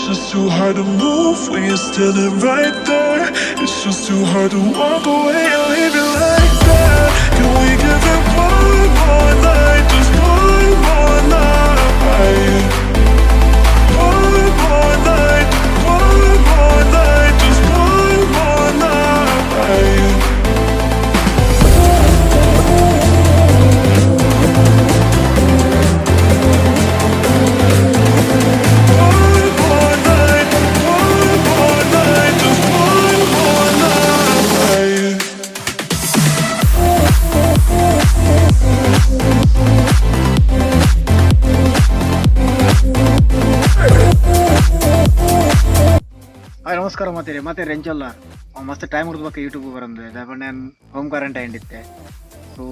just too hard to move when you're standing right there. It's just too hard to walk away and leave it like that. Can we give it one more night? Just one more night. One more night, one more night, just one more night. One more night, one more night, just one more night. Hi ನಮಸ್ಕಾರ ಮಾತೇರಿ ಮತ್ತೆ ರೆಂಚಲ್ಲ ಮಸ್ತ್ time ಹುಡ್ಬೇಕು YouTube ಬರಂದು ದಾಪಂಡ ನಾನು home quarantine ಇತ್ತೆ. ಸೊ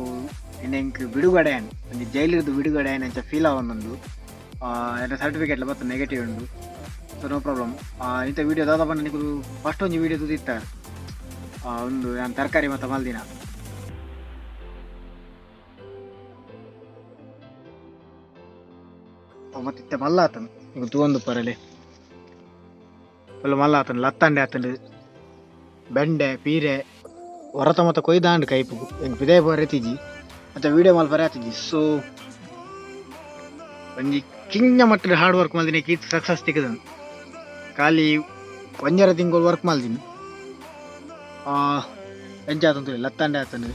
ಇನ್ನು ಎಂಕ್ ಬಿಡುಗಡೆ ಆನ್ ಒಂಜಿ ಜೈಲಿರ್ದು ಬಿಡುಗಡೆ ಆಯ್ನ್ ಅಂಚ ಫೀಲ್ ಆವೊಂದುಂಡು. ಎನ್ನ ಸರ್ಟಿಫಿಕೇಟ್ ಬತ್ತ ನೆಗೆಟಿವ್ ಉಂಡು. ಸೊ ನೋ ಪ್ರಾಬ್ಲಮ್. ಇಂಥ ವೀಡಿಯೋ ದಾದ ಪಂಡ ನಿಕುಲು ಫಸ್ಟ್ ಒಂಜಿ ವೀಡಿಯೋ ತೂದಿತ್ತಾರೆ. ಒಂದು ಯಾನ್ ತರಕಾರಿ ಮತ್ತ ಮಲ್ದಿನ. ಮತ್ತೆ ಇತ್ತೆ ಮಲ್ಲ ಆತನು ನಿಕುಲು ತೂವೊಂದು ಪರಲೆ ಫುಲ್ ಮಲ್ಲ ಆತನು ಲತ್ತಂಡೆ ಆತನು ಬೆಂಡೆ ಪೀರೆ ಹೊರತ ಮತ್ತ ಕೊಯ್ದಾಂಡ್ ಕೈಪುಗು ಎಂಕ್ ಪಿದಾಯಿ ಪೋರೆ ತಿಜಿ ಮತ್ತೆ ವೀಡಿಯೋ ಮಲ್ಪರೆ ಆತಿಜಿ. ಸೊ ಒಂಜಿ ಕಿಂಜ ಮಟ್ಟದ ಹಾರ್ಡ್ ವರ್ಕ್ ಮಲ್ದಿನ ಈತ್ ಸಕ್ಸಸ್ ತಿಕ್ಕದನ್. ಖಾಲಿ ಒಂಜರ ತಿಂಗಳು ವರ್ಕ್ ಮಲ್ದಿನಿ. ಎಂಚ ಆತಂತ ಲತ್ತಂಡೆ ಆತನು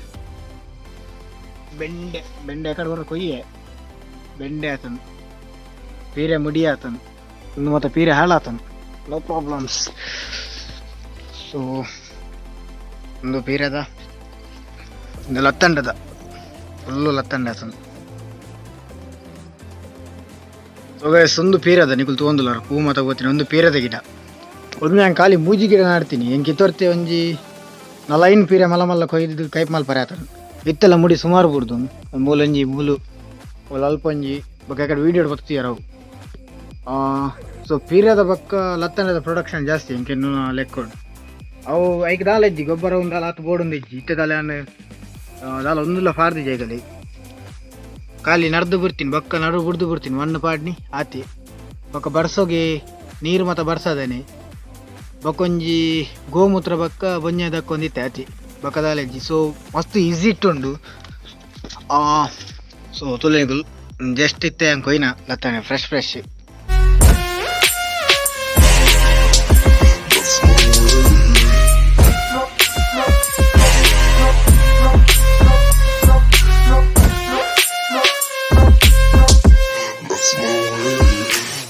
ಬೆಂಡೆ ಬೆಂಡೆ ಕಡೆ ಬರೋ ಕೊಯ್ಯೆ ಬೆಂಡೆ ಆತನು ಪೀರೆ ಮುಡಿ ಆತನು ಇನ್ನು ಮತ್ತೆ ಪೀರೆ ಹಾಳಾತನು. No problems. ಸೊ ಒಂದು ಪೀರೆದ ಒಂದು ಲತ್ತಂಡದ ಫುಲ್ಲು ಲತ್ತಂಡೆ ಆತನು. ಸೊ ಗೈಸ್ ಒಂದು ಪೀರದ ನಿಕುಲು ತೂವೊಂದುಲ್ಲಾರ ಪೂ ಮಾತ ಗೊತ್ತಿನ ಒಂದು ಪೀರದ ಗಿಡ. ಒಂದು ನಾನು ಖಾಲಿ ಮೂಜಿ ಗಿಡ ನಾಡ್ತೀನಿ ಎಂಕ್ ಇತ್ತೊರ್ತೆ ಒಂಜಿ ನಲೈನ್ ಪೀರೆ ಮಲ್ಲ ಮಲ್ಲ ಕೊಯ್ದು ಕೈಪ್ ಮಲ್ಪರೆ ಆತನು. ಇತ್ತೆಲ್ಲ ಮುಡಿ ಸುಮಾರು ಬುಡ್ದು ಮೂಲೊಂಜಿ ಮೂಲು ಮೂಲು ಅಲ್ಪ ಒಂಜಿ ಬೊಕ್ಕ ಕಡೆ ವೀಡಿಯೋ ಬತ್ತಿಯಾರ ಅವು. ಸೊ ಪೀರದ ಬೊಕ್ಕ ಲತ್ತಂಡದ ಪ್ರೊಡಕ್ಷನ್ ಜಾಸ್ತಿ ಎಂಕೆನ್ನು ಲೆಕ್ಕೊಡು. ಅವು ಐಕ್ ದಾಲ ಇಜ್ಜಿ ಗೊಬ್ಬರ ಉಂದಾಲ ಆತ್ ಬೋರ್ಡ್ ಒಂದು ಇಜ್ಜಿ ಇತ್ತೆ ದಾಲ ಯಾನ್ ದಾಲ ಒಂದುಲ ಫಾರ್ದಿಜಿ ಐಕಲೆ ಖಾಲಿ ನಡ್ದು ಬಿಡ್ತೀನಿ ಬೊಕ್ಕ ನಡು ಬುಡ್ದು ಬಿಡ್ತೀನಿ ಮಣ್ಣು ಪಾಡ್ನಿ ಆತಿ ಬೊಕ್ಕ ಬರ್ಸೋಗಿ ನೀರು ಮಾತ ಬರ್ಸದೇನೆ ಬೊಕ್ಕೊಂಜಿ ಗೋಮೂತ್ರ ಬೊಕ್ಕ ಬೊಂಜ ದಕ್ಕೊಂದಿತ್ತೆ ಆತಿ ಬೊಕ್ಕ ದಾಲ ಇಜ್ಜಿ. ಸೊ ಮಸ್ತ್ ಈಸಿ ಇಟ್ಟುಂಡು. ಸೊ ತುಲೆಗುಲ್ ಜಸ್ಟ್ ಇತ್ತೆ ಕೊಯ್ನ ಲತ್ತಂಡೆ fresh fresh. That's my way.